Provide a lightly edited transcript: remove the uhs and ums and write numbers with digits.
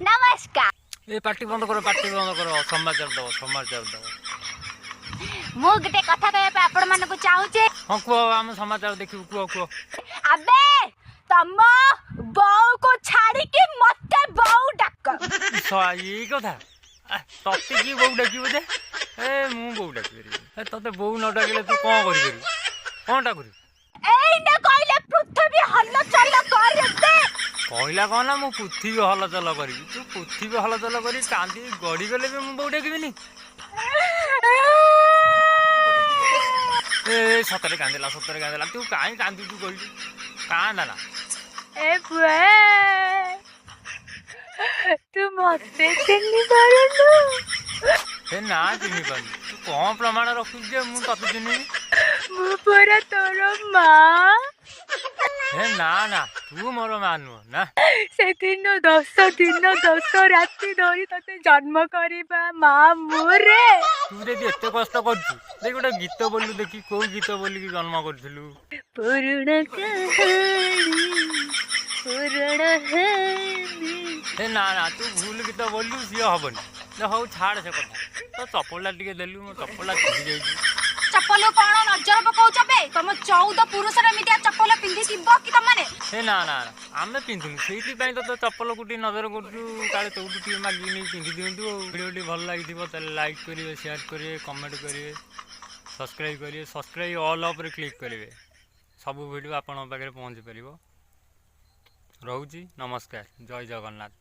ନମସ୍କାର। ଏ, ପାଟି ବନ୍ଦ କର, ପାଟି ବନ୍ଦ କର। ସମାଚାର ଦବ, ସମାଚାର ଦବ। ମୁଁ ଗୋଟେ କଥା କହିବା ପାଇଁ ଆପଣ ମାନଙ୍କୁ ଚାହୁଁଛି। ହଁ, କୁହ, ଆମେ ସମାଚାର ଦେଖିବୁ, କୁହ କୁହ। ଆବେ, ତମ ବୋଉକୁ ଛାଡିକି ମତେ ବୋଉ ଡାକ। ଶଳା, ଏଇ କଥା? ତତେ କିଏ ବୋଉ ଡାକିବ ଯେ? ଏ, ମୁଁ ବୋଉ ଡାକିପାରିବି? ଏ, ତତେ ବୋଉ ନ ଡାକିଲେ ତୁ କଣ କରିପାରିବୁ? କଣଟା କରିବୁ? ଏଇନା କହିଲେ ପୃଥିବୀ ହଲଚଲ କରିଦେ। କହିଲା କଣ ନା ମୁଁ ପୃଥିବୀ ହଲଚଲ କରିବି। ତୁ ପୃଥିବୀ ହଲଚଲ କରି କାନ୍ଦି ଗଡ଼ିଗଲେ ବି ମୁଁ ବୋଉ ଡାକିବିନି। ଏ, ସତରେ କାନ୍ଦିଲା, ସତରେ କାନ୍ଦିଲା। ତୁ କାହିଁ କାନ୍ଦୁଛୁ କହିଲୁ? କାନ୍ଦା ନା। ଏ ପୁଅ, ତୁ ମତେ ଚିହ୍ନି ପାରୁନୁ? ଏ ନା, ଚିହ୍ନି ପାରୁନି। ତୁ କଣ ପ୍ରମାଣ ରଖୁଛୁ ଯେ ମୁଁ ତତେ ଚିହ୍ନିବି? ମୁଁ ପରା ତୋର ମା। ଏ ନା ନା, ତୁ ମୋର ମା ନୁହଁ ନା। ସେଦିନ 10 ଦିନ 10 ରାତି ଧରି ତତେ ଜନ୍ମ କରିବା ମା ମୁଁ ରେ। ତୁ ଯଦି ଏତେ କଷ୍ଟ କରୁଛୁ, ଦେଖ ଗୋଟେ ଗୀତ ବୋଲୁ ଦେଖି, କୋଉ ଗୀତ ବୋଲିକି ଜନ୍ମ କରିଥିଲୁ? ପୁରୁଣା କାହାଣୀ ପୁରୁଣା ହେନି। ଏ ନା ନା, ତୁ ଭୁଲ ଗୀତ ବୋଲିଲୁ, ସିଏ ହବନି। ହଉ ଛାଡ଼ ସେ କଥା, ତୋ ଚପଲଟା ଟିକେ ଦେଲୁ, ମୋ ଚପଲଟା ଛିଡ଼ି ଯାଇଛି। ଚପଲ କଣ ନଜର ପକଉଛ ବେ? ତମ 14 ପୁରୁଷର ଏମିତିଆ ଚପଲ ପିନ୍ଧିଥିବ କି ତମମାନେ? ଏ ନା ନା ନା, ଆମେ ପିନ୍ଧୁନୁ, ସେଇଥିପାଇଁ ତ ତୋ ଚପଲକୁ ଟିକେ ନଜର କରୁଛୁ, କାଳେ ତୋଠୁ ଟିକେ ମାଗିକି ନେଇ ପିନ୍ଧି ଦିଅନ୍ତୁ। ଆଉ ଭିଡ଼ିଓଟି ଭଲ ଲାଗିଥିବ ତାହେଲେ ଲାଇକ୍ କରିବେ, ସେୟାର କରିବେ, କମେଣ୍ଟ କରିବେ, ସବସ୍କ୍ରାଇବ୍ କରିବେ। ସବସ୍କ୍ରାଇବ୍ ଅଲ୍ ଉପରେ କ୍ଲିକ୍ କରିବେ, ସବୁ ଭିଡ଼ିଓ ଆପଣଙ୍କ ପାଖରେ ପହଞ୍ଚି ପାରିବ। ରହୁଛି, ନମସ୍କାର, ଜୟ ଜଗନ୍ନାଥ।